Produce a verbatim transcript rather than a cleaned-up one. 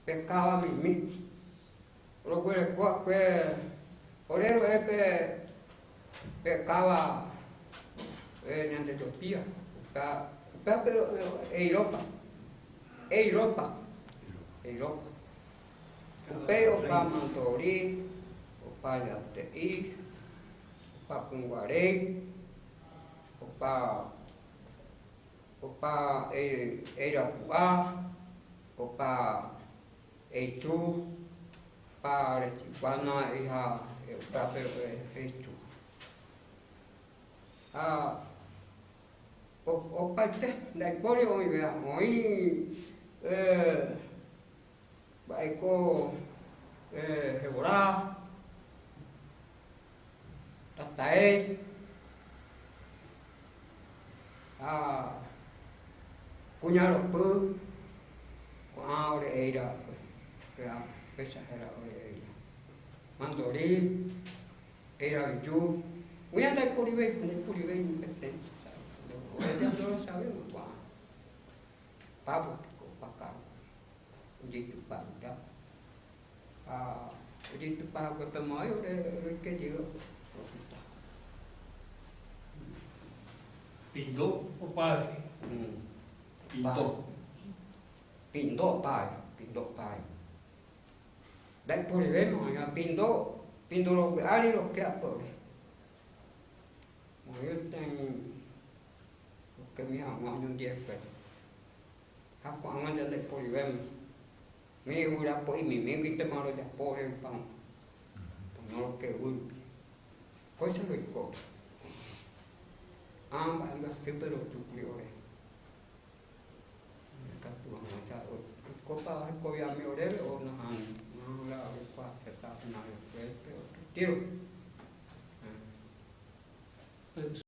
Pe kava mimi. Olo kuele kua kue. Ore ro e pe, pe kava, e, ñande Etiopía. Pe, pe, pero, e, Europa. Europa. Europa. Kupe opa Mandori, opa Yatei, opa Kunguarei, opa, opa, e, Eirapu'a, opa Eichu, opa Rechiguana, iha, e, opa, pero, e, Eichu. A, o, opa ite, Ndaipori oin wea, oin, e, Baiko, e, Hebora, Tataei, a, Kuñaropu, ko a ore eira, ko a pesa hera ore eira. Mandori, Eira Biyu, uña Ndaipori wei, Ndaipori wei ni peten, sa, ore Ndaipori sabe, ko a. Pavo, ko paka. Uji tupa uda. A, uji tupa ko tama yo, re, re ke digo. Pindo o pai? Hmm. Pindo. Pai. Pindo pai, Pindo pai. Ndaipori wema, ya Pindo, Pindo lo ke ari lo ke apore. Mo yo ten, lo ke mi amo año diez pe. Hako anga ya Ndaipori wema. Mi ura po i mi, mi gite maro ya pore pan. Pan lo ke uri. Ko se lo iko. Amba, amba, siempre lo chukui ore. Ka tu anga cha o. Ko pa, ko ya mi ore, o na han. Na la, o pa, se ta, na, o, pe, pe, o, tiro.